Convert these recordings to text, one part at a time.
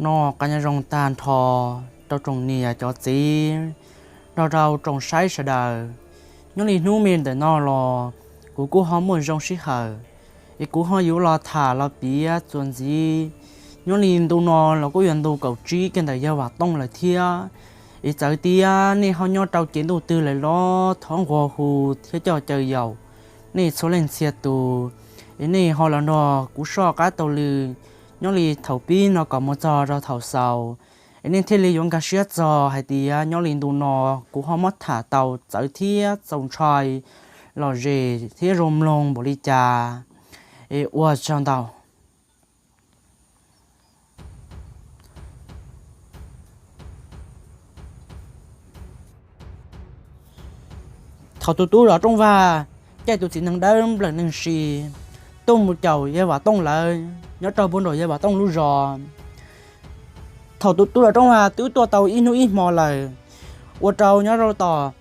Noj qab nyob zoo tag nrho rau tsoom niam cov txiv, nrog rau tsoom saib sawv daws. Nyob li hnub me ntawm no los kuv kuj ho muaj zoo sij hawm, es kuv ho yuav los tham los piav txuas ntxiv. Nyob li ntu no los kuj yog ntu kaum tsib kiag ntawm yawg Vam Tooj lawm thiab. Es txawv tias nej ho nyob rau ces ntuj twg lawm los thov nquag hu thiab coj caw yaum nej txhua leej txhia tus, es nej ho los nrog kuv soj qab taug lw nyob li thaum pib no kom mus txog rau thaum xaus, es nej thiaj li yuav nkag siab txog hais tias nyob li ntu no kuv ho muab tham tau txawv thiab txaus ntshai lom zem thiab zoo mloog npaum li cas. Es ua tsaug ntau. Thaum tus tub zov rooj vag caij tus txiv nees dawb nplawm nees si tuaj mus caum yawg Vam Tooj lawv nyob rau puag nraum yawg Vam Tooj lub zos. Thaum tus tub zov rooj vag twb tuaj tau ib hnub ib hmo lawm, ua rau nyob rau tom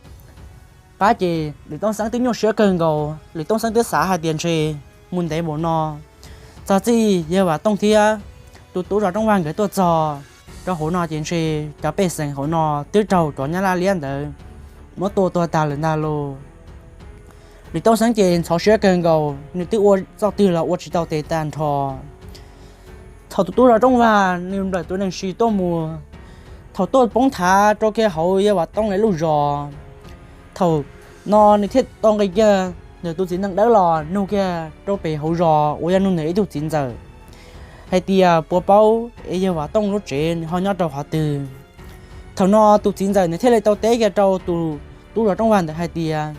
qab ces Lwm Tooj Xeeb twb nyuaj siab kawg nkaus. Lwm Tooj Xeeb twb xav hais tias ntshe mus ntev npaum no, txog txij yawg Vam Tooj thiab tus tub zov rooj vag nkawd tuaj txog rau hauv no ces ntshe cov pej xeem hauv no twb raug cov nyab laj liab ntawd muab tua tuag tag lawm ntag lauj. Lwm Tooj Xeeb ces ntxhov siab kawg nkaus, nws twb ua txoj twg los ua tsis tau tes tag nrho. Thaum tus tub zov rooj vag nws nplawm tus nees si tuaj mus, thaum tuaj poob thav rau kiag hauv yawg Vam Tooj lawv lub zos, thaum no nws thiaj tau nqis kiag ntawm tus txiv nees dawb los nug kiag rau pem hauv zos uas yog nug ntawm ib tug txiv ntxawm hais tias puas paub es yawg Vam Tooj lub tsev nws ho nyob rau qhov twg. Thaum no tus txiv ntxawm nws thiaj li tau teb kiag rau tus tub zov rooj vag ntawd hais tias,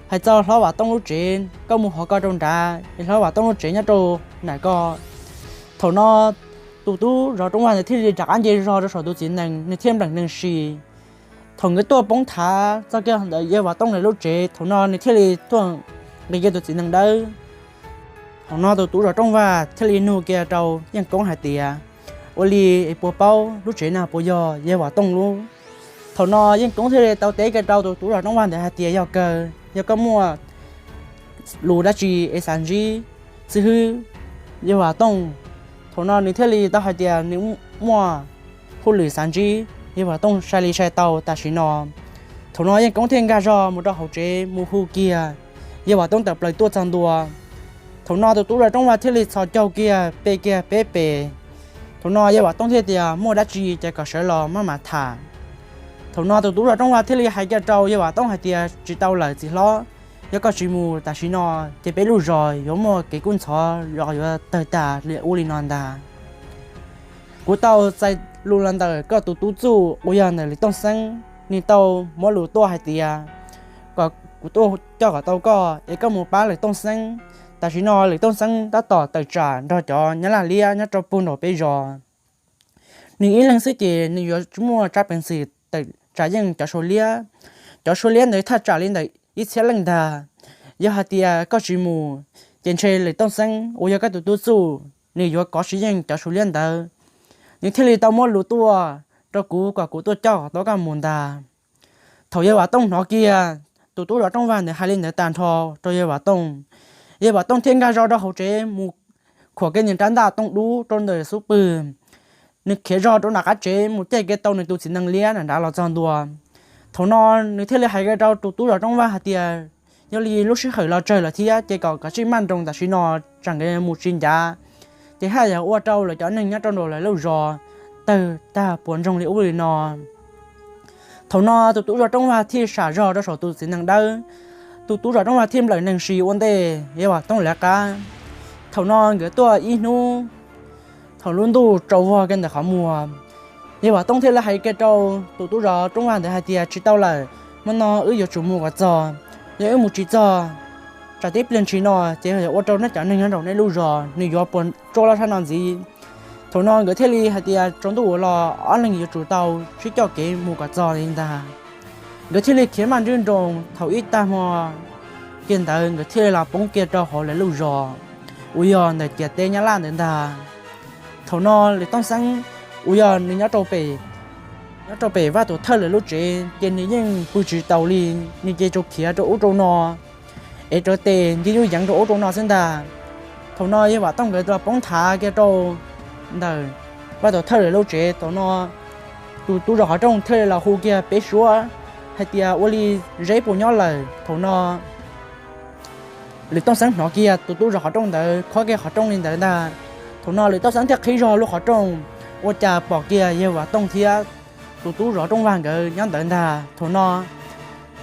hais txog hlob Vam Tooj lub tsev, koj mus hov ko rau nrad es hlob Vam Tooj lub tsev nyob rau nram ko. Thaum no tus tub zov rooj vag ntawd thiaj li rov qab nce zog rau saum tus txiv nees, nws thiaj nplawm nees si. Thaum nkawd tuaj poob thav txog kiag ntawm yawg Vam Tooj lawv lub tsev, thaum no nws thiaj li tuaj nqis kiag tus txiv nees dawb. Thaum no tus tub zov rooj vag thiaj li nug kiag rau Yeej Koob hais tias, ua li es puas paub lub tsev no puas yog yawg Vam Tooj lub? Thaum no Yeej Koob thiaj li tau teb kiag rau tus tub zov rooj vag ntawd hais tias, yog kawg, yog koj muaj lus dab tsi es xav ntsib xib hwb yawg Vam Tooj? Thaum no nws thiaj li tau hais tias nws muaj hauj lwm xav ntsib yawg Vam Tooj sai li sai tau tam sim no. Thaum no Yeej Koob thiaj nkag zog mus rau hauv tsev mus hu kiag yawg Vam Tooj tawm plaws tuaj txog ntua. Thaum no tus tub zov rooj vag thiaj li txhos caug kiag pe kiag peb pes. Thaum no yawg Vam Tooj thiaj tias, muaj dab tsi ces kom sawv los maj mam tham. Thaum no tus tub zov rooj vag thiaj li hais kiag rau yawg Vam Tooj hais tias, tsis tau lawm txiv hlob, yog koj tsis mus tam sim no ces peb lub zos yuav muaj kev kub ntxhov los yuav tawg tas li ub li no ntag. Kuv tau txais lus los ntawm koj tus tub txuj uas yog ntawm Lwm Tooj Xeeb, nws tau muab lus tuaj hais tias kom kuv tuaj coj kom tau koj es koj mus pab Lwm Tooj Xeeb. Tam sim no Lwm Tooj Xeeb tab tom tawm tsam nrog cov nyab laj liab nyob rau puag nraum peb zos. Nws ib leeg xwb ces nws yuav tsis muaj tsab peev xwm tawm tsam yeej cov suav liab. Cov suav liab ntawd thaj tsam li ntawm ib txhiab leej ntag. Yog hais tias koj tsis mus, ces ntshe Lwm Tooj Xeeb uas yog koj tus tub txuj nws yuav kov tsis yeej cov suav liab ntawd. Nws thiaj li tau muab lus tuaj rau kuv kom kuv tuaj coj tau koj mus ntag. Thaum yawg Vam Tooj hnov kiag tus tub zov rooj vag ntawd hais li ntawd tag nrho rau yawg Vam Tooj, yawg Vam Tooj thiaj nkag zog rau hauv tsev mus khuam kiag nws rab ntaj tooj dub rau ntawm xub pwg. Nws khiav zog rau nram qab tsev mus caij kiag tau nws tus txiv nees liab nram nrad los txog ntua. Thaum no nws thiaj li hais kiag rau tus tub zov rooj vag hais tias, yog li lub sij hawm los tsawg lawm thiab ces kom kav tsij maj nroos tam sim no tsam nkawd mus tsis ncav, ces haj yam ua rau lawv cov neeg nyob rau nraum lawv lub zos tawg tag puas ntsoog li ub li no. Thaum no tus tub zov rooj vag thiaj sam zog rau saum tus txiv nees dawb. Tus tub zov rooj vag thiaj nplawm nees si ua ntej yawg Vam Tooj lawv qab. Thaum no nkawd tuaj ib hnub, thaum lub ntuj tsaus vog kiag ntawm qhov muag, yawg Vam Tooj thiaj li hais kiag rau tus tub zov rooj vag ntawd hais tias, tsis tau lawm, hmo no wb yuav tsum mus kom txog. Yog wb mus tsis txog, tsam tib pliag ntshis no ces yog ua rau nej cov neeg nyob nraum nej lub zos nws yuav puas tsuaj loj tshaj no ntxiv. Thaum no nkawd thiaj li hais tias, tsaus ntuj ua los ob leeg yuav tsum tau sib coj kev mus kom txog li ntag. Nkawd thiaj li khiav maj nroos, thaum ib tag hmo kiag ntawd nkawd thiaj li los poob kiag rau hauv lawv lub zos uas yog ntawm ciam teb Nyab Laj ntawd ntag. Thaum no Lwm Tooj Xeeb uas yog nws nyob rau pem, nyob rau pem Vaj Tus Thawj lawv lub tsev ces nws yeej pw tsis taus li, nws ces tsuas khiav rau ub rau no es raws tes ncig nyuj yeev rau ub rau no xwb ntag. Thaum no yawg Vam Tooj nkawd los poob thav kiag rau ntawm pab tau thawj lawm lub tsev. Thaum no tus tub zov qhov rooj thiaj li los hu kiag peb suab hais tias ua li Zeb puas nyob lawm. Thaum no Lwm Tooj Xeeb hnov kiag tus tub zov qhov rooj ntawd khob kiag qhov rooj li ntawd ntag. Thaum no Lwm Tooj Xeeb thiaj qhib zog lub qhov rooj ua cas pom kiag yawg Vam Tooj thiab tus tub zov rooj vag nkawd nyob ntawd ntag. Thaum no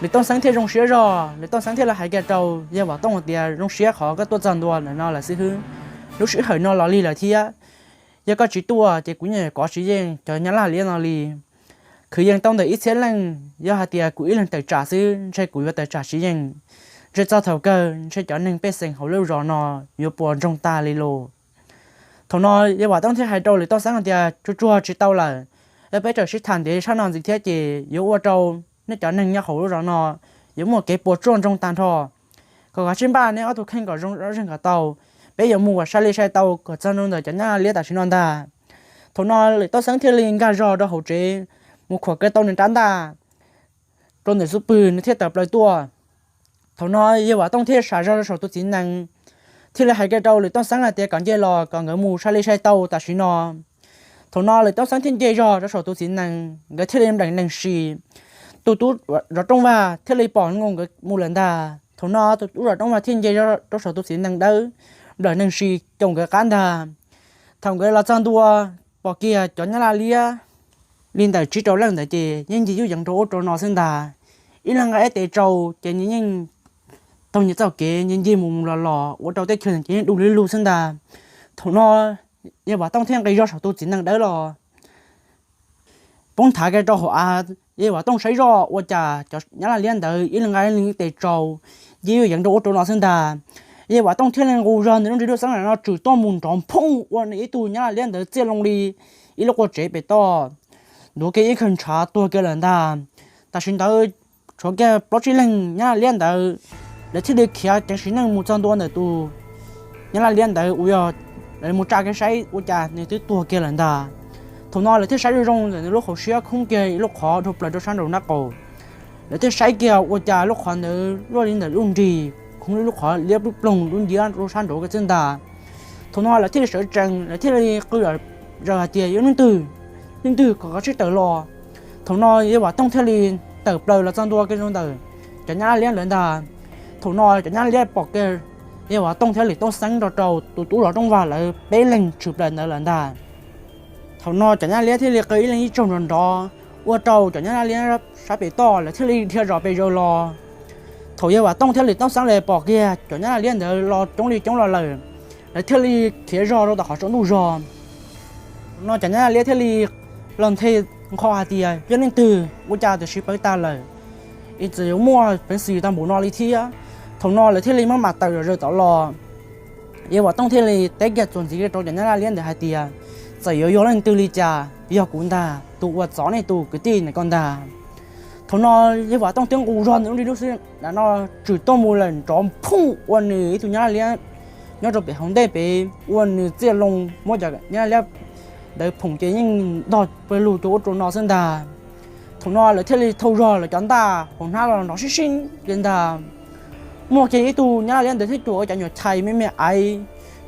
Lwm Tooj Xeeb thiaj zoo siab zog, Lwm Tooj Xeeb thiaj li hais kiag rau yawg Vam Tooj tias zoo siab qhov koj tuaj txog ntua ntawm no lawm xib hwb. Lub sij hawm no los lig lawm thiab, yog koj tsis tuaj ces kuv yeej kov tsis yeej cov Nyab Laj liab no li. Kwv yees tau ntawm ib txhiab leej, yog hais tias kuv ib leeg tawm tsam xwb ntshe kuv yuav tawm tsam tsis yeej. Ntshe txog thaum kawg ntshe cov neeg pej xeem hauv lub zos no yuav puas ntsoog tag li los. Thaum no yawg Vam Tooj thiaj hais rau Lwm Tooj Xeeb hais tias tsuag tsuag tsis tau lawm, yog peb tseem sib tham ntev tshaj no ntxiv thiab ces yuav ua rau nej cov neeg nyob hauv lub zos no yuav muaj kev puas tsuaj ntsoog tag nrho. Kom koj sib npaj nej ob tug kheej kom zoo zeeg kom tau, peb yuav mus kom sai li sai tau kom txog rau ntawm cov Nyab Laj liab tam sim no ntag. Thaum no Lwm Tooj Xeeb thiaj li nkag zog rau hauv tsev, mus khuam kiag tau nws rab ntaj rau ntawm xub pwg, nws thiaj tawm plaws tuaj. Thaum no yawg Vam Tooj thiaj sam zog rau saum tus txiv nees, thiaj li hais kiag rau Lwm Tooj Xeeb hais tias kom nce los kom nkawd mus sai li sai tau tam sim no. Thaum no Lwm Tooj Xeeb thiaj nce zog rau saum tus txiv nees, nkawd thiaj li nplees nees si. Tus tub zov rooj vag thiaj li pom nkaus nkawd mus lawm ntag. Thaum no tus tub zov rooj vag thiaj nce rau saum tus txiv nees dawb, nplees nees si caum nkawd qab ntag. Thaum nkawd los txog ntua, pom kiag cov Nyab Laj liab li ntawm tsib rau leej ntawd ces yeej ncig yuj yeev rau ub rau no xwb ntag. Ib leeg nqa ib tes tsau ces nws yeej taug nyias txoj kev nce ncig mus mus los los ua rau teb chaws ces yeej du li lug xwb ntag. Thaum no yawg Vam Tooj thiaj nqis zog saum tus txiv nees dawb los poob nthav kiag rau hauv av. Yawg Vam Tooj saib zoj ua cas cov Nyab Laj liab ntawd ib leeg nqa ib leeg tes tsau nce yuj yeev rau ub rau no xwb ntag. Yawg Vam Tooj thiaj li nqus zog nws lub nrig lub xeeb no tswm tuaj mus nrov nphooj ua nws ib tug Nyab Laj liab ntawd txiaj loo li ib lub qua tsev pem toj, ntuav kiag ib kawg ntshav tuag kiag lawm ntag. Tam sim ntawd tshuav kiag plaub tsib leeg Nyab Laj liab ntawd, lawv thiaj li khiav ceev sim neej mus txog ntua ntawm tus Nyab Laj liab ntawd uas yog lawv mus tsa kiag saib ua cas nws twb tuag kiag lawm ntag. Thaum no lawv thiaj saib zoo zoo ntawm nws lub hauv siab khoob kiag ib lub qhov dhau plaws rau sab nraum nraub qaum. Lawv thiaj saib kiag ua cas lub qhov ntawd luaj li ntawm lub nrig, khoob li lub qhov liab ploog lub nciab rau sab nraud kiag xwb ntag. Thaum no lawv thiaj li sawv tsees, lawv thiaj li qw zaws hais tias yog leej twg, leej twg kom koj sib tawm los. Thaum no yawg Vam Tooj thiaj li tawm plaws los txog ntua kiag rau ntawm cov Nyab Laj liab ntawd ntag. Thaum no cov Nyab Laj liab pom kiag yawg Vam Tooj thiab Lwm Tooj Xeeb nrog rau tus tub zov rooj vag lawv peb leeg tshwm plaws ntawd lawm ntag. Thaum no cov Nyab Laj liab thiaj li qw ib leeg ib tsaug nrov nrov, ua rau cov Nyab Laj liab sab pem toj lawv thiaj li dhia zos pes zaws los. Thaum yawg Vam Tooj thiab Lwm Tooj Xeeb lawv pom kiag cov Nyab Laj liab ntawd los coob li coob los lawm, lawv thiaj li khiav zog rau tom qhov tsaus ntuj zog. Thaum no cov Nyab Laj liab thiaj li los nthe nqho hais tias yog leej twg ua cas tam sim pawv tag lawm, es txawm yuav muaj peev xwm tau npaum no li thiab. Thaum no lawv thiaj li maj mam tawm zom zaws tod los. Yawg Vam Tooj thiaj li teb kiag txuas ntxiv rau cov Nyab Laj liab ntawd hais tias txawm yuav yog leej twg li cas yog kuv ntag, tus uas txov nej tus kwv tij ntawm ko ntag. Thaum no yawg Vam Tooj twb nqus zog nws lub nrig lub xeeb no tswm tuaj mus lawm nrov nphooj ua nws ib tug Nyab Laj liab nyob rau pem hauv ntej pem ua nws txiaj loo muab cov Nyab Laj liab ntawd phoom ces yeej ntog pawg lug rau ub rau no xwb ntag. Thaum no lawv thiaj li thau zog lawv cov ntaj hauv hnab los nrov sib sib li ntag. Muaj kiag ib tug Nyab Laj liab ntawd thiaj cuam cov nyuam chais me me aiv,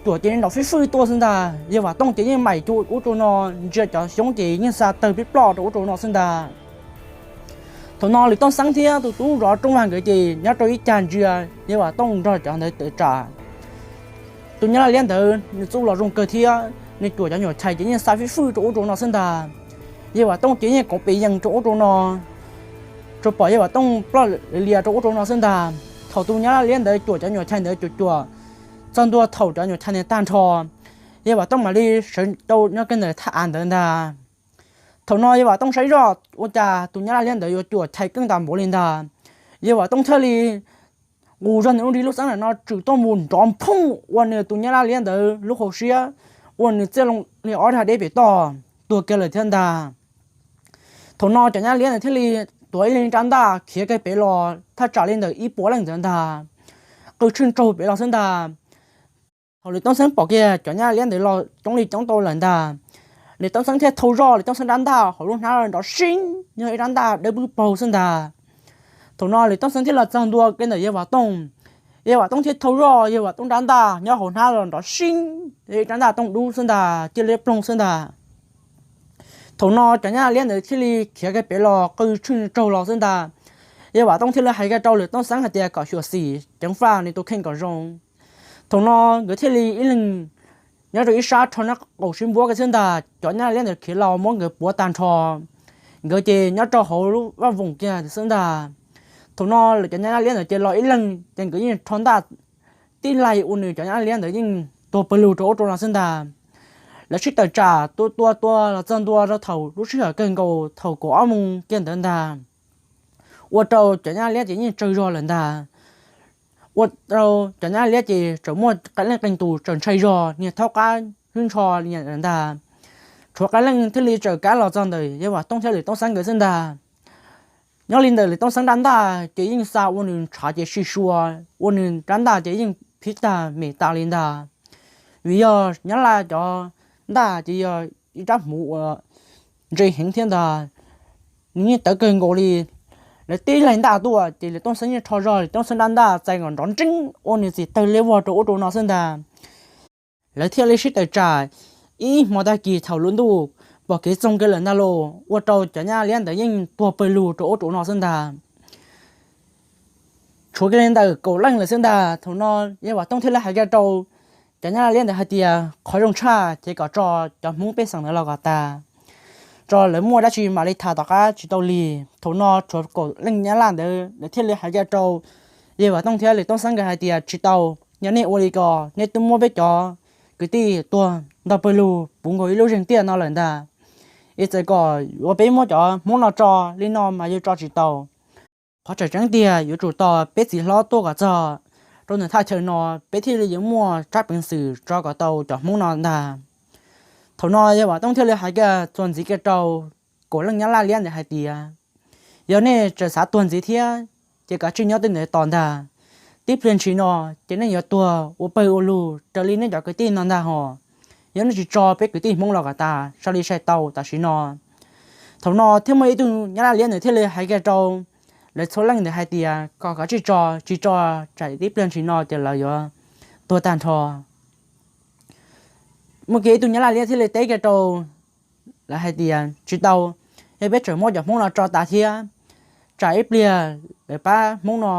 cuam ces nrov fij fwj tuaj xwb ntag. Yawg Vam Tooj ces yeej maim rau ub rau no, ntsia cov xyoob ces yeej xa tawg pib ploj rau ub rau no xwb ntag. Thaum no Lwm Tooj Xeeb thiab tus tub zov rooj vag nkawd ces nyob rau ib cag ntsia yawg Vam Tooj nrog cov ntawd tawm tsam. Tus Nyab Laj liab ntawd nws txuj los zoo kawg thiab nws cuam cov nyuam chais ces yeej xa fij fwj rau ub rau no xwb ntag. Yawg Vam Tooj ces yeej koov pes yees rau ub rau no, tsuas pom yawg Vam Tooj ploj lias rau ub rau no xwb ntag. Thaum tus Nyab Laj liab ntawd cuam cov nyuam chais ntawd cuam cuam txog ntua thaum cov nyuam chais ntawd tag nrho, yawg Vam Tooj mam li sawv rau nyob kiag ntawm thaj av ntawd ntag. Thaum no yawg Vam Tooj saib zoj ua cas tus Nyab Laj liab ntawd yuav cuam chais keej tas npaum li ntag. Yawg Vam Tooj thiaj li nqus zog nws lub nrig lub xeeb ntawm no tswm tuaj mus nrov nphooj ua nws tus Nyab Laj liab ntawd lub hauv siab, ua nws txiaj loo li ob dag deb pem toj tuag kiag lawm thiab ntag. Thaum no cov Nyab Laj liab ntawd thiaj li tuav ib leeg rab ntaj khiav kiag pem los thaj tsam li ntawm ib puas leej ntawd ntag, qw tsheej tsaug pem los xwb ntag. Thaum Lwm Tooj Xeeb pom kiag cov Nyab Laj liab ntawd los coob li coob tau lawm ntag, Lwm Tooj Xeeb thiaj thau zoj Lwm Tooj Xeeb rab ntaj hauv lub hnab los nrov sib, yog ib rab ntaj dawb pwb paug xwb ntag. Thaum no Lwm Tooj Xeeb thiaj los txog ntua kiag ntawm yawg Vam Tooj, yawg Vam Tooj thiaj thau zoj yawg Vam Tooj rab ntaj nyob hauv hnab los nrov sib, yog ib rab ntaj tooj dub xwb ntag, cia liab ploog xwb ntag. Thaum no cov nyab laj liab ntawd thiaj li khiav kiag pem los qw tshwj raug los xwb ntag. Yawg Vam Tooj thiaj li hais kiag rau Lwm Tooj Xeeb hais tias kom xyuam xim ceev faj nws tus kheej kom zoo. Thaum no nkawd thiaj li ib leeg nyob rau ib sab rho nab qaum sib npuab kiag xwb ntag. Cov nyab laj liab ntawd khiav los muab nkawd puav tag nrho, nkawd ces nyob rau hauv lub vaj voom kiag xwb ntag. Thaum no lawv cov nyab laj liab ntawd ces los ib leeg ces nkawd yeej rho ntaj tib laig ua nws cov nyab laj liab ntawd yeej tuag pawg lug rau ub rau no xwb ntag. Lawv sib tawm tsam tua tua tua los txog ntua rau thaum lub sij hawm kawg nkaus thaum kaum ob moos kiag ntawd ntag, ua rau cov nyab laj liab ces yeej tsawg zog lawm ntag. Ua rau cov nyab laj liab ces tseem muaj qee leej qee tus tseem ntshai zog niag thaub qab hnub ntsho li lawm ntag. Tshuav qee leej thiaj li tseem kav los txog ntawm Yawg Vam Tooj thiab Lwm Tooj Xeeb nkawd xwb ntag. Nyob li ntawm Lwm Tooj Xeeb rab ntaj ces yeej xa ua nws ntshav ces sib sua, ua nws rab ntaj ces yeej phib tag mem tas li ntag. Vim yog nyab laj cov ntaj ces yog ib rab hmuv uas ntse heev thiab ntag, nws yeej tawv kawg nkaus li. Lawv tib laig ntaj tuaj ces Lwm Tooj Xeeb yeej rho zog Lwm Tooj Xeeb rab ntaj txais kom nrov nreeb ua nws txim tawg liab vog rau ub rau no xwb ntag. Lawv thiaj li sib tawm tsam ib hmo tag kis thaum lub ntuj pom kev txoog kiag lawm ntag lauj, ua rau cov nyab laj liab ntawd yeej tuag pawg lug rau ub rau no xwb ntag. Tshuav kiag li ntawm kaum leej lawm xwb ntag. Thaum no Yawg Vam Tooj thiaj li hais kiag rau cov nyab laj liab ntawd hais tias qhov zoo tshaj ces kom tso cov Hmoob pej xeem ntawd los kom tas, tso lawv muaj dab tsi mam li tham tom qab tsis tau li. Thaum no tshuav kaum leej nyab laj ntawd lawv thiaj li hais kiag rau Yawg Vam Tooj thiab Lwm Tooj Xeeb nkawd hais tias tsis tau, yog nej ua li ko nej twb muab peb cov kwv tij tuag ntog pawg lug puv nkaus ib lub zeeg tiaj no lawm ntag, es txawm kom yuav peb muab cov Hmoob no tso li no mas yuav tso tsis tau. Qhov tseem ceeb tiag yuav tsum tos peb txiv hlob tuaj kom txog rau ntawm thaj chaw no peb thiaj li yuav muaj tsab peev xwm tso kom tau cov Hmoob no ntag. Thaum no Yawg Vam Tooj thiaj li hais kiag txuas ntxiv kiag rau kaum leej nyab laj liab ntawd hais tias yog nej tseem xav tuag ntxiv thiab ces kav tsij nyob tej ntawd tos ntag. Tib pliag ntshis no ces nej yuav tuag ua pawg ua lug raws li nej cov kwv tij no ntag hos. Yog nej tsis tso peb kwv tij Hmoob los kom tas sai li sai tau tam sim no. Thaum no thiaj muaj ib tug nyab laj liab ntawd thiaj li hais kiag rau lawv txhua leej ntawd hais tias kom kav tsij tso, tsis tso tsam tib pliag ntshis no ces lawv yuav tuag tag nrho. Muaj kiag ib tug nyab laj liab thiaj li teb kiag rau lawv hais tias tsis tau, yog peb tseem muab cov Hmoob no tso tas thiab, tsam ib pliag lawv pab Hmoob no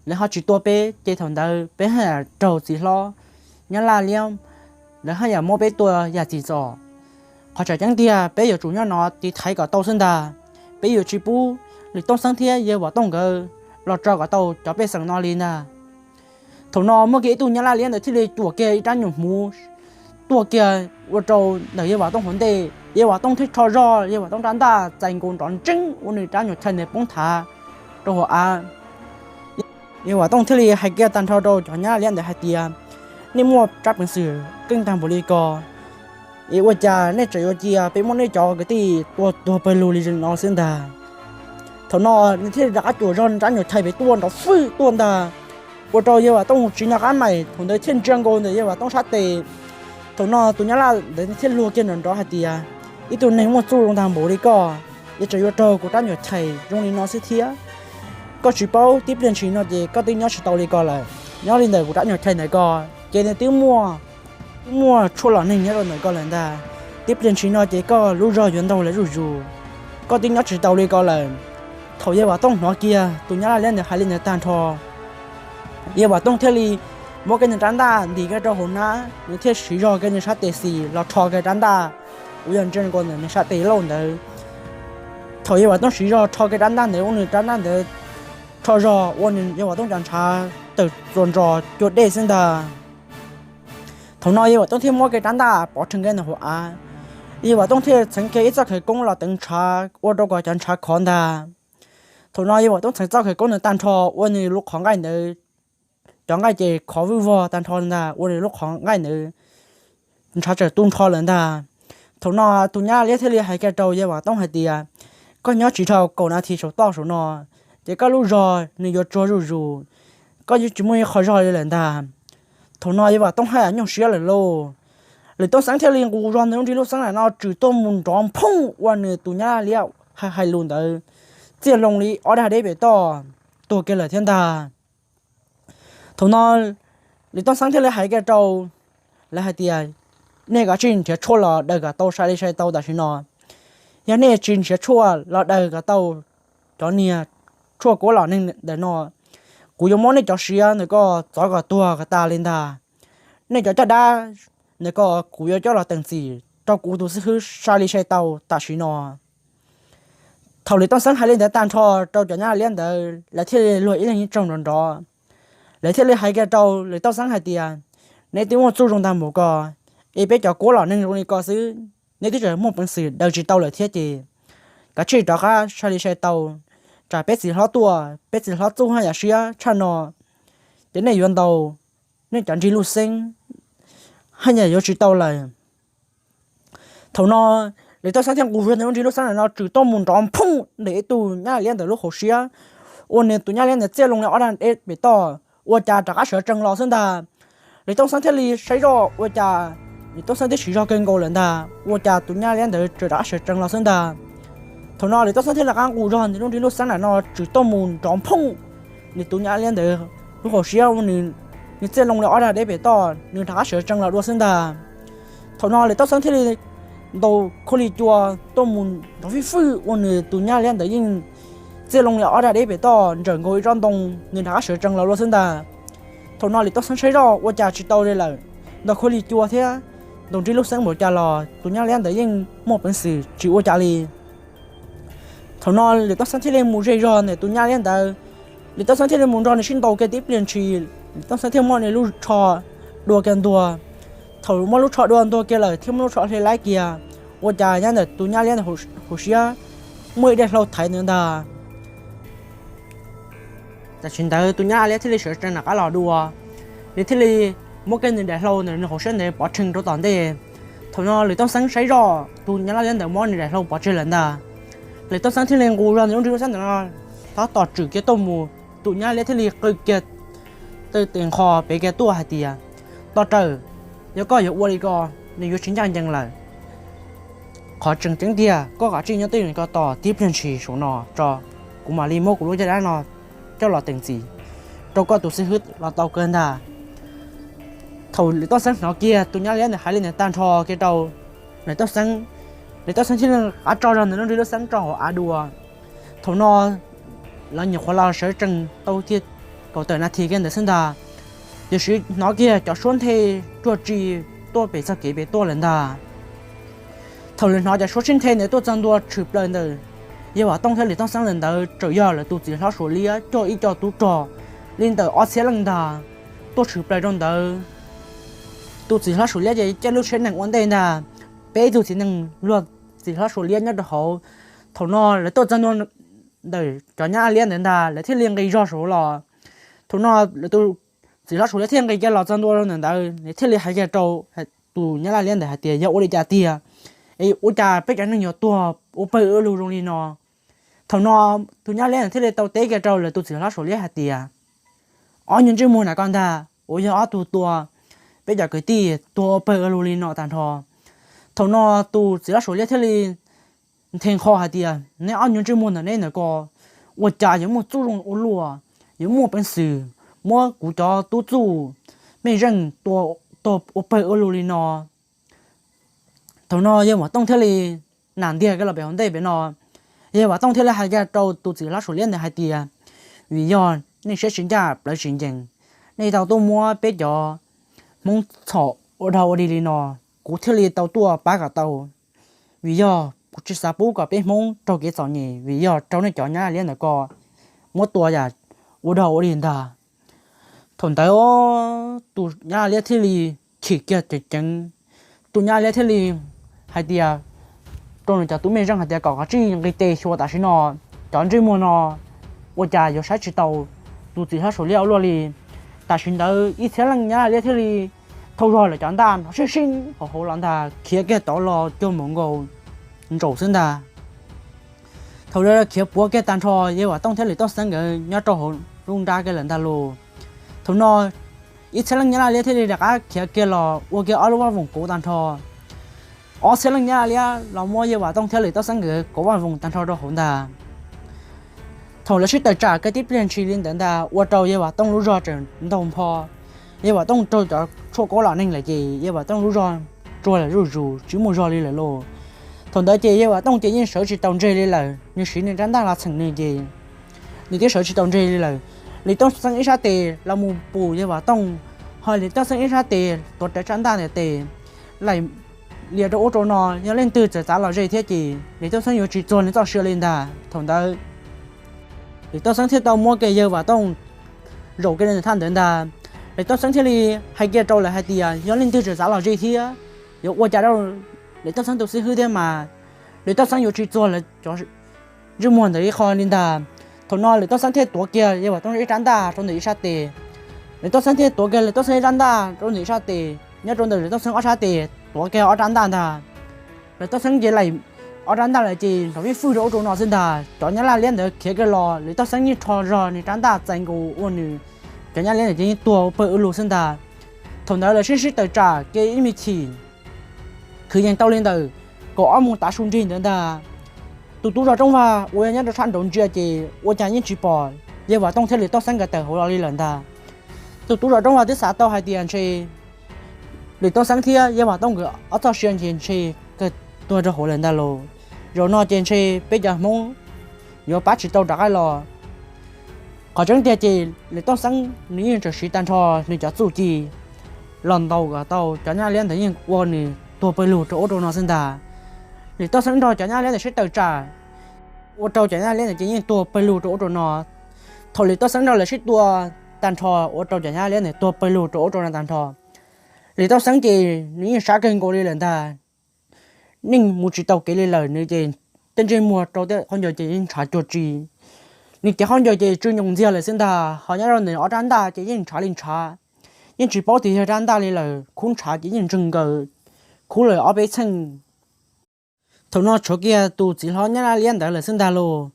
lawv ho tsis tua peb ces thaum ntawd peb haj yam raug txiv hlob nyab laj liab lawv haj yam muab peb tua yam txim txom. Qhov tseem ceeb tiag peb yuav tsum nyob no tiv thaiv kom tau xwb ntag. Peb yuav tsis pub Lwm Tooj Xeeb thiab Yawg Vam Tooj nkawd los tso kom tau cov pej xeem no li ntag. Thaum no muaj kiag ib tug nyab laj liab ntawd thiaj li cuam kiag ib rab nyuam hmuv tuaj kiag ua rau ntawm Yawg Vam Tooj hauv ntej. Yawg Vam Tooj thiaj rho zog Yawg Vam Tooj rab ntaj txais nkaus nrov ntseeb ua nws rab nyuam chaw ntawd poob thav rau hauv av. Yawg Vam Tooj thiaj li hais kiag tag nrho rau cov nyab laj liab ntawd hais tias nej muaj tsab peev xwm keej tag npaum li ko es ua cas nej tseem yuav cia peb muab nej cov kwv tij tua tuag pawg lug li no xwb ntag. Thaum no nws thiaj li rov qab cuam zog rab nyuam chaw pem tuaj nrov fwj tuaj ntag, ua rau Yawg Vam Tooj tsis nco qab mais thaum ntawd thiaj ntsia nkaus ntawm Yawg Vam Tooj sab tes. Thaum no tus nyab laj ntawd thiaj luag kiag nrov nrov hais tias ib tug neeg muaj txuj zoo tag npaum li koj es tseem yuav raug kuv rab nyuam chaw zoo li no xwb thiab. Koj tsis paub tib pliag ntshis no ces koj twb nyob tsis tau li ko lawm. Nyob li ntawm kuv rab nyuam chaw ntawd ko ces nws twb muaj, twb muaj tshuaj los neeg nyob rau ntawm ko lawm ntag. Tib pliag ntshis no ces koj lub zog yuav ntaug lawv zuj zus, koj twb nyob tsis tau li ko lawm. Thaum Yawg Vam Tooj hnov kiag tus nyab laj liab ntawd hais li ntawd tag nrho, Yawg Vam Tooj thiaj li muab kiag nws rab ntaj ntim kiag rau hauv hnab, nws thiaj siv zog kiag nws sab tes xis los rho kiag rab ntaj uas yog ntsia nkaus ntawm nws sab tes lauj ntawd. Thaum Yawg Vam Tooj siv zog rho kiag rab ntaj ntawd ua nws rab ntaj ntawd rho zog ua nws Yawg Vam Tooj cov ntshav tawm txuas ntsos cua dej xwb ntag. Thaum no Yawg Vam Tooj thiaj muab kiag rab ntaj pov rhees kiag ntawm hauv av. Yawg Vam Tooj thiaj txheev kiag ib txoj khawv koob los teev ntshav ua rau kom cov ntshav khov ntag. Thaum no Yawg Vam Tooj txheev txoj khawv koob ntawd tag nrho ua nws lub qhov nqaij ntawd, cov nqaij ces khov vwj vog tag nrho ntag ua nws lub qhov nqaij ntawd ntshav txawm tu nrho lawm ntag. Thaum no tus nyab laj liab thiaj li hais kiag rau Yawg Vam Tooj hais tias koj nyob tsis dhau kaum nas this saum toj saum no ces koj lub zog nws yuav tsuag zuj zus, koj yeej tsis muaj ib qho zog li lawm ntag. Thaum no Yawg Vam Tooj haj yam nyuaj siab lawm lauj. Lwm Tooj Xeeb thiaj li nqus zog ntawm lub nrig lub xeeb lam no tswm tuaj mus nrov phooj ua nws tus nyab laj liab hais lus ntawd txiaj loo li ob dag deb pem toj tuag kiag lawm thiab ntag. Thaum no Lwm Tooj Xeeb thiaj li hais kiag rau lawv hais tias nej kav tsij nrhiav tshuaj los daws kom tau sai li sai tau tam sim no. Yog nej tsis nrhiav tshuaj los daws kom tau cov niag tshuaj kuab los neeg ntawm no, kuv yuav muab nej cov siav ntawm ko txov kom tuag kom tas li ntag. Nej cov caj dab ntawm ko kuv yuav coj los teem txim rau kuv tus xib hwb sai li sai tau tam sim no. Thaum Lis Tooj Xeeb hais li ntawd tag nrho rau cov nyab liab ntawd, lawv thiaj li luag ib leeg ib tsaug nrov nrov. Lawv thiaj li hais kiag rau Lis Tooj Xeeb hais tias, neb twb muaj txuj zoo ntag mus ko, es peb cov kuab los neeg zoo li ko xwb, neb twb tseem muaj peev xwm daws tsis tau lawm thiab ces kav tsij rov qab sai li sai tau, tsam peb txiv hlob tuaj, peb txiv hlob txuj haj yam siab tshaj no, ces nej yuav ntaus nej cov nrig luj xeeb haj yam yuav tsis tau lawm. Thaum no Lis Tooj Xeeb thiaj nqus zog nws lub nrig luj xeeb no tswm tuaj mus nrov phooj ntawm ib tug nyab liab ntawd lub hauv siab, ua nws tus nyab liab ntawd txiaj loo li ob dag deb pem toj, ua cas rov qab sawv tsees los xwb ntag. Lis Tooj Xeeb thiaj li saib zoj ua cas, Lis Tooj Xeeb twb siv zog kawg nkaus lawm ntag, ua cas tus nyab liab ntawd tseem rov qab sawv tsees los xwb ntag. Thaum no Lis Tooj Xeeb thiaj li rov qab nqus zog nws lub nrig luj xeeb ntawm no tswm tuaj mus nrov phooj nws tus nyab liab ntawd lub hauv siab, ua nws, nws txiaj loo li ob dag deb pem toj, nws rov qab sawv tsees los dua xwb ntag. Thaum no Lis Tooj Xeeb thiaj li ntaus khuab lig cua tuaj mus nrov fij fwj, ua nws tus nyab liab ntawd yeej txiaj loo li ob dag deb pem toj ntsawm nkaus ib tsob ntoo, nws rov qab sawv tsees los dua xwb ntag. Thaum no Lis Tooj Xeeb saib zoj ua cas tsis tau li lawm, ntaus khuab lig cua thiab ntaus nrig luj xeeb npaum cas los tus nyab liab ntawd yeej muaj peev xwm tsis ua cas li. Thaum no Lis Tooj Xeeb thiaj li mus ze zog ntawm tus nyab liab ntawd. Lis Tooj Xeeb thiaj li mus nrog nws sib ntaus kiag tib pliag ntshis, Lis Tooj Xeeb thiaj muab nws lub tsho dua kiag ntuag. Thaum muab lub tsho dua ntuag kiag lawm thiab muab lub tsho hle laib kiag, ua cas nyob ntawm tus nyab liab ntawd hauv siab muaj ib daim hlau thaiv ntawd ntag. Tam sim ntawd tus nyab liab thiaj li sawv tsees rov qab los dua, nws thiaj li muab kiag nws daim hlau ntawm nws hauv siab ntawd pov rhees rau tom ntej. Thaum no Lis Tooj Xeeb saib zoj tus nyab liab ntawd muab nws daim hlau pov tseg lawm ntag. Lis Tooj Xeeb thiaj li nqus zog nws lub nrig lub xeeb ntawm no tab tom tswm kiag tuaj mus, tus nyab liab thiaj li qw kiag tawm tes nqho pem kiag tuaj hais tias, Toj Rawm, yog koj yuav ua li ko, nws yuav tsis ncaj ncees lawm. Qhov tseem ceeb tiag koj kav tsij nyob twj ywm ko tos tib pliag ntshis saum no tso, kuv mam li muab kuv lub caj dab no coj los teem txim rau koj tus xib hwb los tau kawg ntag. Thaum Lis Tooj Xeeb hnov kiag tus nyab liab ntawd hais li ntawd tag nrho kiag rau Lis Tooj Xeeb, Lis Tooj Xeeb thiaj li rov tso zog nws lub nrig lub xeeb rau hauv av dua. Thaum no lawv nyuam qhuav los sawv tsees tau tiag kaum tawm nas this kiag ntawd xwb ntag, tiam sis hnov kiag cov suab nthe ruaj ris tuaj pem txoj kev pem tuaj lawm ntag. Thaum lawv hnov cov suab sib nthe ntawd tuaj txog ntua tshwm plaws ntawm Yawg Vam Tooj thiab Lis Tooj Xeeb lawm ntawd tseem yog lawv tus txiv hlob Suav Liab coj ib co tub rog li ntawm ob txhiab leej ntag tuaj tshwm plaws rau ntawd. Tus txiv hlob Suav Liab ces caij lub tsheb nees ua ntej ntag, peb tug txiv nees luag txiv hlob Suav Liab nyob rau hauv. Thaum no lawv tuaj txog ntua ntawm cov nyab liab ntawd ntag, lawv thiaj li nqis zog saud los. Thaum no lawv tus txiv hlob Suav Liab thiaj nqis kiag los txog ntua rau ntawm ntawd, nws thiaj li hais kiag rau tus nyab laj liab ntawd hais tias, Yog ua li cas tiag es ua cas peb cov neeg yuav tuag ua pawg ua lug zoo li no? Thaum no tus nyab liab ntawd thiaj li tau teb kiag rau lawv tus txiv hlob Suav Liab hais tias, Ob nyuag ntsej muag na koj ntag uas yog ob tug tua peb cov kwv tij tuag ua pawg ua lug li no tag nrho. Thaum no tus txiv hlob Suav Liab thiaj li nthe nqho hais tias, Neb ob nyuag ntsej muag ntawm neb ntawm ko ua cas yuav muaj txuj zoo ua luaj, yuav muaj peev xwm muab kuv cov tub txuj mej zeej tua tuag ua pawg ua lug li no? Thaum no Yawg Vam Tooj thiaj li nam ntiag kiag los pem hauv ntej pem no. Yawg Vam Tooj thiaj li hais kiag rau tus txiv hlob Suav Liab ntawd hais tias, Vim yog nej siab tsis ncaj plawv tsis ncees, nej tau tuaj muab peb cov Hmoob txhom ua dog ua dig li no, kuv thiaj li tau tuaj pab kom tau. Vim yog kuv tsis xav pub kom peb Hmoob raug kev txom nyem, vim yog raug nej cov nyab laj liab ntawm ko muab tua yam ua dog ua dig ntag. Thaum ntawd tus nyab laj liab thiaj li chim kiag ceev ceev, tus nyab laj liab thiaj li hais tias rau nws cov tub mej zeej hais tias kom kav tsij nqis tes xyuas tam sim no, cov ntsej muag no ua cas yuav saib tsis taus tus txiv hlob Suav Liab ua luaj li. Tam sim ntawd ib txhiab leej nyab laj liab thiaj li thau zog lawv cov ntaj nrov sib sib hauv hauv los ntag, khiav kiag tod los cuag mus nkaus ntsaum xwb ntag. Thaum lawv khiav puav kiag tag nrho, Yawg Vam Tooj thiab Lis Tooj Xeeb nkawd nyob rau hauv lub nrab kiag lawm ntag lauj. Thaum no ib txhiab leej nyab laj liab thiaj li rov qab khiav kiag los ua kiag ob lub vaj voom kauv tag nrho. Ob txhiab leej nyab laj liab los muab Yawg Vam Tooj thiab Lis Tooj Xeeb nkawd kauv vaj voom tag nrho rau hauv ntag. Thaum lawv sib tawm tsam kiag tib pliag ntshis li ntawd ntag ua rau Yawg Vam Tooj lub zog tseem ntaug npho. Yawg Vam Tooj raug cov tshuaj kuab los neeg lawm ces Yawg Vam Tooj lub zog tsuag lawm zuj zus tsis muaj zog li lawm lauj. Thaum ntawd ces Yawg Vam Tooj ces yeej sawv tsis tau ntseg li lawm, nws siv nws rab ntaj los txheem nws ces nws twb sawv tsis tau ntseg li lawm. Lwm Tooj Xeeb ib sab tes los mus pum Yawg Vam Tooj, ho Lwm Tooj Xeeb ib sab tes tuav rawv rab ntaj ntawm tes, laim lias rau ub rau no, yog leej twg txawm txav los ze thiab ces Lwm Tooj Xeeb yuav tsis txuag nws txoj sia li ntag. Thaum ntawd Lwm Tooj Xeeb thiaj tau muab kiag Yawg Vam Tooj zaum kiag nws thaj ntawd ntag. Lwm Tooj Xeeb thiaj li hais kiag rau lawv hais tias yog leej twg tseem txav los ze thiab yuav ua cas rau Lwm Tooj Xeeb tus xib hwb thiab mas Lwm Tooj Xeeb yuav tsis txuag lawv cov ntsej muag ntawd ib qho li ntag. Thaum no Lwm Tooj Xeeb thiaj tuav kiag Yawg Vam Tooj ib rab ntaj rau ntawm ib sab tes. Lwm Tooj Xeeb thiaj tuav kiag Lwm Tooj Xeeb ib rab ntaj rau ntawm ib sab tes, nyob rau ntawm Lwm Tooj Xeeb ob sab tes tuav kiag ob rab ntaj ntag. Lwm Tooj Xeeb ces laim ob rab ntaj lawm ces nrov fij fwj rau ub rau no xwb ntag. Cov nyab laj liab ntawd khiav kiag los, Lwm Tooj Xeeb yeej rho zog nws rab ntaj txais nkaus ua nws, cov nyab liab ntawd ces yeej tuag pawg ub lug xwb ntag. Thaum ntawd lawv sib sib tawm tsam kiag ib me chim, kwv yees tau li ntawm kaum ob moos tav su nrig ntawd ntag. Tus tub zos rooj vag uas nyob rau sab nraud ntsia ces ua cas yeej tsis pom Yawg Vam Tooj thiab Lwm Tooj Xeeb nkawd tawm hauv los li lawm ntag. Tus tub zos rooj vag twb xav tau hais tias ntshe Lwm Tooj Xeeb thiab Yawg Vam Tooj nkawd ob txoj sia ntshe ntshe kawg tuag rau hauv lawm ntag lauj. Zaum no ces ntshe peb cov Hmoob yuav pab tsis tau rov qab los. Qhov tseeb tiag ces Lwm Tooj Xeeb nws yeej tseem siv tag nrho nws cov txuj ci los ntaus kom tau cov nyab liab ntawd yeej ua nws tuag pawg lug rau ub rau no xwb ntag. Lwm Tooj Xeeb nrog cov nyab liab ntawd sib tawm tsam, ua rau cov nyab liab ntawd ces yeej tuag pawg lug rau ub rau no. Thaum Lwm Tooj Xeeb nrog lawv sib tua tag nrho, ua rau cov nyab liab ntawd tuag pawg lug rau ub rau no tag nrho, Lwm Tooj Xeeb ces nws yeej sab kawg nkaus li lawm ntag. Neej mus tsis tau kev li lawm, nws ces tej ntsej muag rau tej qhov ncauj ces yeej ntshav cuag tsi. Nws cev qhov ncauj ces tsw nyoos ntxiag lawm xwb ntag, ho nyob rau ntawm ob rab ntaj ces yeej ntshav li ntshav, yeej tsis paub tias yog rab ntaj li lawm, khub ntshav ces yeej ntseeg nkaws khub lawm ob peb txheej. Thaum no tshuav kiag tus txiv hlob nyab laj liab ntawd lawm xwb ntag lauj.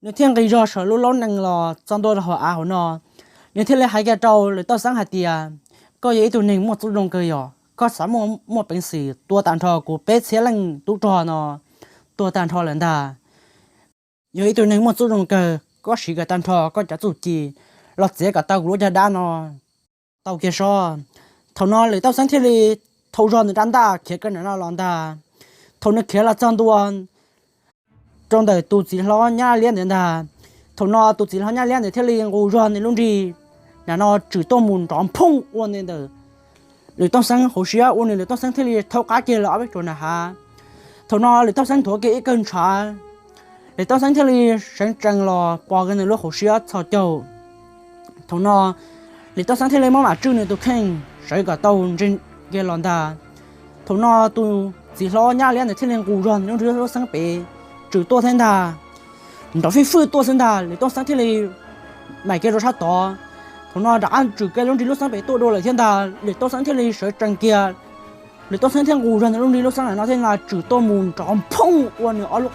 Nws thiaj nqis zog saum lub laub nees los txog ntua rau hauv av hauv no. Nws thiaj li hais kiag rau Lwm Tooj Xeeb hais tias, koj yog ib tug neeg muaj txuj zoo kawg, yog koj xav muaj muaj peev xwm tua tag nrho kuv peb txhiab leej tub rog no tuag tag nrho lawm ntag. Yog ib tug neeg muaj txuj zoo kawg, koj siv kom tag nrho koj cov txuj ci los txiav kom tau kuv lub caj dab no tau kiag sob. Thaum no Lwm Tooj Xeeb thiaj li thau zog nws rab ntaj khiav kiag ntawm no los ntag. Thaum nws khiav los txog ntua rau ntawm tus txiv hlob nyab laj liab ntawd ntag, thaum no tus txiv hlob nyab laj liab ntawd thiaj li nqus zog nws lub nrig ntawm no tswm tuaj mus nrov nphooj ua ntej ntawm Lwm Tooj Xeeb hauv siab, ua nws Lwm Tooj Xeeb thiaj li thaub qab kiag lawm ob peb tsuas nram hav. Thaum no Lwm Tooj Xeeb nthuav kiag ib kawg ntshav, Lwm Tooj Xeeb thiaj li seev tsees los pos kiag nws lub hauv siab txhos caug. Thaum no Lwm Tooj Xeeb thiaj li maj mam tswj nws tus kheej sawv kom tau ntse kiag los ntag. Thaum no tus txiv hlob nyab laj liab ntawd thiaj li nqus zog nws lub nrig lub xeeb pem tswm tuaj thiab ntag. Nrov fij fwj tuaj xwb ntag, Lwm Tooj Xeeb thiaj li maim kiag rau sab tod. Thaum no rov qab tswm kiag lub nrig lub xeeb pem tuaj dua lawm thiab ntag, Lwm Tooj Xeeb thiaj li sawv tsees kiag. Lwm Tooj Xeeb thiaj nqus zog nws lub nrig lub xeeb ntawm no thiab ntag, tswm tuaj mus nrov nphooj ua nws ob lub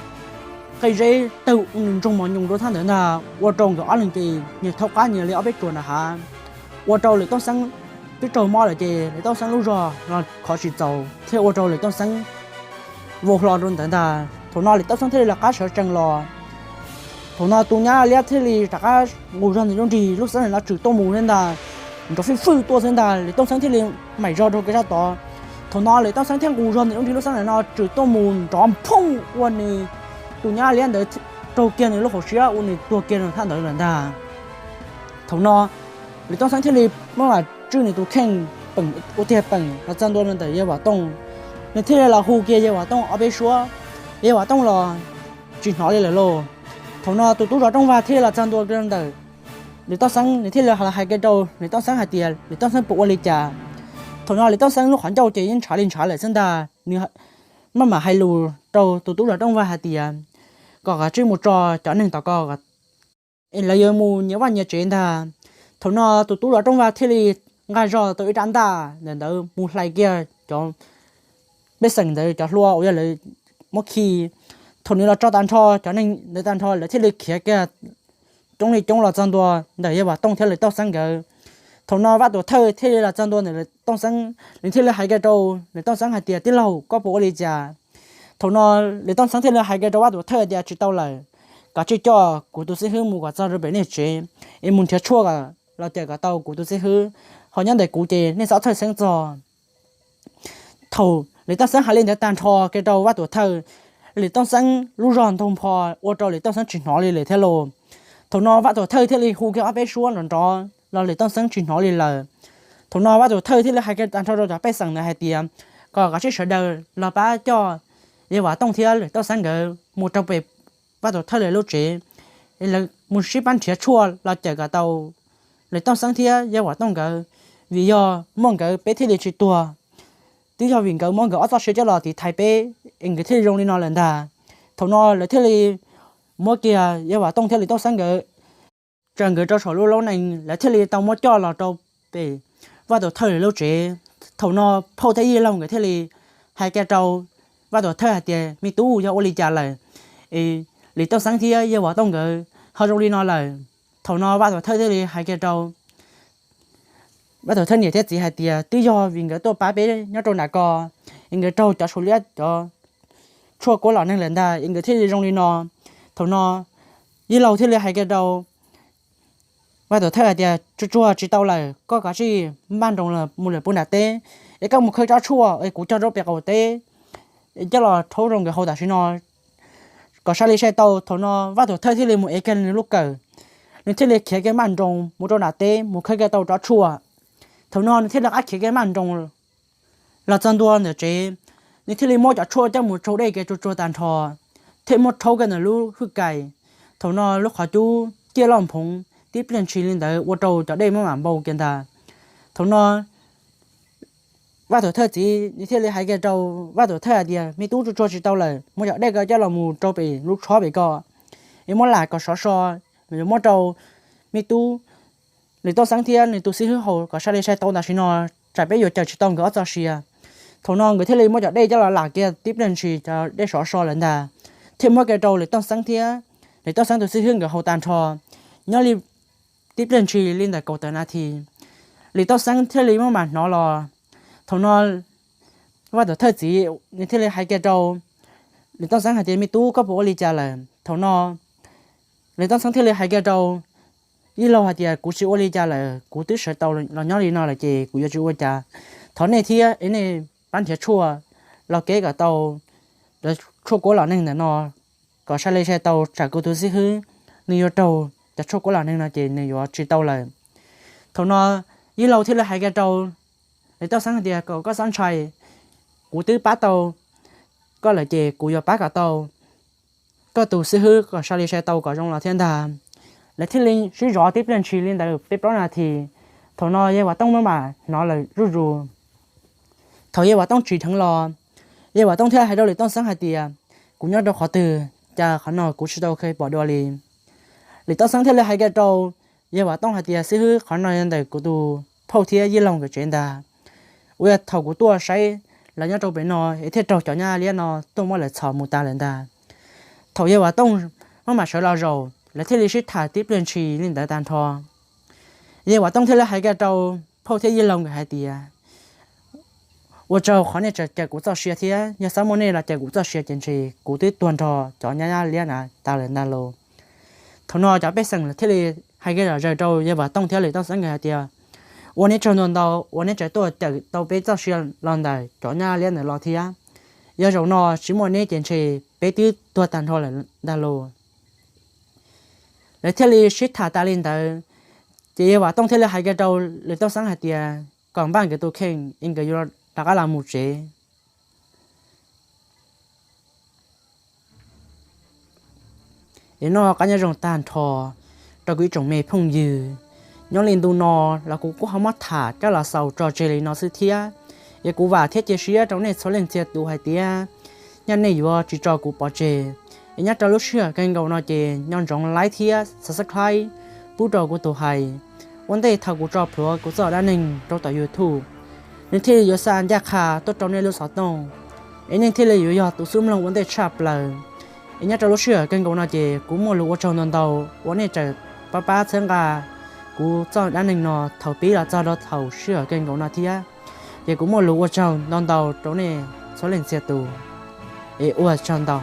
qe zeb tawg, ua nws ntsoog mos nyoos rau thaj ntawd ntag, ua rau nkawd ob leeg ces nyias thaub qab nyias li ob peb tsuas nram hav. Ua rau Lwm Tooj Xeeb twb raug mob lawm ces Lwm Tooj Xeeb lub zog los khov tsis txaus thiab ua rau Lwm Tooj Xeeb vau hlo rau ntawd ntag. Thaum no Lwm Tooj Xeeb thiaj li rov qab sawv tsees los. Thaum no tus nyab laj liab thiaj li rov qab nqus zog nws lub nrig lub xeeb ntawm no tswm tuaj mus thiab ntag, nrov fij fwj tuaj xwb ntag, Lwm Tooj Xeeb thiaj li maim zog rau kiag sab tod. Thaum no Lwm Tooj Xeeb thiaj nqus zog nws lub nrig lub xeeb ntawm no tswm tuaj mus nrov nphooj ua nws tus nyab laj liab ntawd raug kiag nws lub hauv siab ua nws tuag kiag nws thaj ntawd lawm ntag. Thaum no Lwm Tooj Xeeb thiaj li maj mam tswj nws tus kheej peem ua tiag peem los txog ntua ntawm Yawg Vam Tooj. Nws thiaj li los hu kiag Yawg Vam Tooj ob peb suab, Yawg Vam Tooj los tsis hnov li lawm lauj. Thaum no tus tub zos rooj vag thiaj li los txog ntua ntawm Lwm Tooj Xeeb, nws thiaj li hais kiag rau Lwm Tooj Xeeb hais tias Lwm Tooj Xeeb puas ua li cas. Thaum no Lwm Tooj Xeeb lub qhov ncauj ces yeej ntshav li ntshav lawm xwb ntag, nws maj mam hais lus rau tus tub zos rooj vag hais tias kom kav tsij mus tso cov neeg tom ko es lawv yuav mus nyias vaj nyias tsev ntag. Thaum no tus tub zos rooj vag thiaj li nqa zog tau ib rab ntaj ntawm ntawd mus hlais kiag cov pej xeem ntawd cov hlua uas yog lawv muab khi. Thaum nws los tso tag nrho cov neeg ntawd tag nrho, lawv thiaj li khiav kiag coob li coob los txog ntua ntawm Yawg Vam Tooj thiab Lwm Tooj Xeeb nkawd. Thaum no Vaj Tuam Thawj thiaj li los txog ntua ntawm Lwm Tooj Xeeb, nws thiaj li hais kiag rau Lwm Tooj Xeeb hais tias, tij laug, koj puas ua li cas? Thaum no Lwm Tooj Xeeb thiaj li hais kiag rau Vaj Tuam Thawj tias, tsis tau lawm, koj tsij coj kuv tus xib hwb mus kom txog rau pem nej tsev es mus nrhiav tshuaj los cawm kom tau kuv tus xib hwb, ho nyob ntawm kuv ces nej txhob txhawj xeeb txog. Thaum Lwm Tooj Xeeb hais li ntawd tag nrho kiag rau Vaj Tuam Thawj, Lis Tooj Xeeb lub zog ntaug npho ua rau Lis Tooj Xeeb tsis hnov li lawm thiab lauj. Thaum no Vaj Tuam Thawj thiaj li hu kiag ob peb suab nrov nrov los Lis Tooj Xeeb tsis hnov li lawm. Thaum no Vaj Tuam Thawj thiaj li hais kiag tag nrho rau cov pej xeem ntawd hais tias kom kav tsij sawv daws los pab coj Yawg Vam Tooj thiab Lis Tooj Xeeb nkawd mus rau pem Vaj Tuam Thawj lawv lub tsev, mus sib pab nrhiav tshuaj los cawm kom tau Lis Tooj Xeeb thiab Yawg Vam Tooj nkawd, vim yog muaj nkawd peb thiaj li tsis tuag. Twb yog vim nkawd muab nkawd ob txoj sia coj los tiv thaiv peb es nkawd thiaj li zoo li no lawm ntag. Thaum no lawv thiaj li muab kiag Yawg Vam Tooj thiab Lis Tooj Xeeb nkawd tsaws nkawd rau saum lub lauj nees, lawv thiaj li tau muab coj los rau pem Vaj Tuam Thawj lawv lub tsev. Thaum no phauj thiab yij laug nkawd thiaj li hais kiag rau Vaj Tuam Thawj hais tias, me tub, yog ua li cas lawm es Lis Tooj Xeeb thiab Yawg Vam Tooj nkawd ho zoo li no lawm? Thaum no Vaj Tuam Thawj thiaj li hais kiag rau Vaj Tuam Thawj niam thiab txiv hais tias, twb yog vim nkawd tuaj pab peb nyob rau nram ko, es nkawd raug cov suav liab cov tshuaj kuab los neeg lawm ntag es nkawd thiaj li zoo li no. Thaum no yij laug thiaj li hais kiag rau Vaj Tuam Thawj hais tias, tsuag tsuag tsis tau lawm, koj kav tsij npaj nroos los mus lawm puag nram teb, es koj mus khawb tsob tshuaj es kuv cog rau pem qaum teb coj los rhaub rau nkawd haus tam sim no kom sai li sai tau. Thaum no Vaj Tuam Thawj thiaj li mus ev kiag nws lub kawm, nws thiaj li khiav kiag npaj nroos mus rau nram teb mus khawb kiag tau tsob tshuaj. Thaum no nws thiaj li rov qab khiav kiag npaj nroos los txog ntua ntawm tsev, nws thiaj li muab cov tshuaj coj mus tsau dej kiag tsuag tsuag tag nrho, thiaj muab rhaub kiag ntawm lub hwj kais. Thaum no lub qhov cub ciaj loj nphoov tib pliag ntshis li ntawd ua rau cov dej muab mam npau kiag ntag. Thaum no Vaj Tuam Thawj txiv nws thiaj li hais kiag rau Vaj Tuam Thawj hais tias, me tub, tsuag tsuag tsis tau lawm, muab cov dej ko coj los mus rau pem lub tshob pem ko es muab lam kom sov so, yuav muab rau me tub Lis Tooj Xeeb thiab nws tus xib hwb haus kom sai li sai tau tam sim no, tsam peb yuav cawm tsis tau nkawd ob txoj sia. Thaum no nkawd thiaj li muab cov dej coj los lam kiag tib pliag ntshis cov dej sov so lawm ntag, thiaj muab kiag rau Lis Tooj Xeeb thiab Lis Tooj Xeeb tus xib hwb nkawd haus tag nrho. Nyob li tib pliag ntshis li ntawm kaum tawm nas this, Lis Tooj Xeeb thiaj li muab mam hnov los. Thaum no Vaj Tuam Thawj txiv nws thiaj li hais kiag rau Lis Tooj Xeeb hais tias, me tub, koj puas ua li cas lawm? Thaum no Lis Tooj Xeeb thiaj li hais kiag rau yij laug hais tias, kuv tsis ua li cas lawm, kuv twb sawv tau los nyob li no lawm ces kuv yuav tsis ua cas. Thov nej thiab es nej pab nrhiav tshuaj los keb kom tau cov tshuaj kuab los neeg ntawm no kom sai li sai tau, tsam kuv tus xib hwb nws yuav raug cov tshuaj kuab los neeg no ces nws yuav tsis tau lawm. Thaum no yij laug thiaj li hais kiag rau Lis Tooj Xeeb hais tias, kom koj txhob ntshai, kuv twb pab tau koj lawm ces kuv yuav pab kom tau koj tus xib hwb kom sai li sai tau kom zoo los thiab ntag. Lawv thiaj li sib zov tib pliag ntshis li ntawd peb plaub nas this. Thaum no Yawg Vam Tooj muab mam hnov lawm zuj zus. Thaum Yawg Vam Tooj tsim dheev los, Yawg Vam Tooj thiaj hais rau Lis Tooj Xeeb hais tias, kuv nyob rau qhov twg, cas qhov no kuv tsis tau kheev pom dua li. Lis Tooj Xeeb thiaj li hais kiag rau Yawg Vam Tooj hais tias, xib hwb, qhov no yog ntawm kuv tus phauj thiab yij laug nkawd tsev ntag. Uas yog thaum kuv tuaj saib lawv nyob rau pem no es thiaj raug cov nyab liab no tuaj muab lawv txhom mus tas lawm ntag. Thaum Yawg Vam Tooj muab mam sawv los zaum, lawv thiaj li sib tham tib pliag ntshis li ntawd tag nrho. Yawg Vam Tooj thiaj li hais kiag rau phauj thiab yij laug nkawd hais tias, ua tsaug qhov nej tseem cawm kuv txoj sia thiab, yog xav muaj nej los cawm kuv txoj sia ces ntshe kuv twb tuag nrog cov nyab liab na tas lawm ntag lauj. Thaum no cov pej xeem thiaj li hais kiag zom zaws rau Yawg Vam Tooj thiab Lis Tooj Xeeb nkawd hais tias, ua neb tsaug ntau ntau uas neb tseem tuaj cawm tau peb txoj sia los ntawm cov nyab liab ntawd los thiab. Yog zaum no tsis muaj neb ces ntshe peb twb tuag tag nrho lawm ntag lauj. Lawv thiaj li sib tham tas li ntawd, ces Yawg Vam Tooj thiaj li hais kiag rau Lis Tooj Xeeb hais tias, kom npaj nkawd tus kheej es nkawd yuav rov qab los mus tsev. Es noj qab nyob zoo tag nrho rau kuv ib tsoom me phooj ywg. Nyob li ntu no los kuv kuj ho muab tham coj los xaus tso tseg li no xwb thiab. Es kuv vam thiab cia siab rau nej txhua leej txhia tus hais tias nyaj nej yuav tsis tso kuv pov tseg. Es nyob rau lub sij hawm kawg nkaus no ces nco ntsoov like thiab subscribe pub rau kuv tus hais. Ua ntej thaum kuv tso plhuav kuv txoj dab neeg rau tom YouTube, nws thiaj li yuav xa ncaj qha tuaj rau nej lub xov tooj, es nej thiaj li yuav yog tus xub mloog ua ntej tshaj plaws. Es nyob rau lub sij hawm kawg nkaus no ces kuv muaj lus ua tsaug ntau ntau uas nej tseem pab pab txhawb nqa kuv txoj dab neeg no thaum pib los txog rau thaum sij hawm kawg nkaus no thiab. Ces kuv muaj lus ua tsaug ntau ntau rau nej txhua leej txhia tus. Es ua tsaug ntau.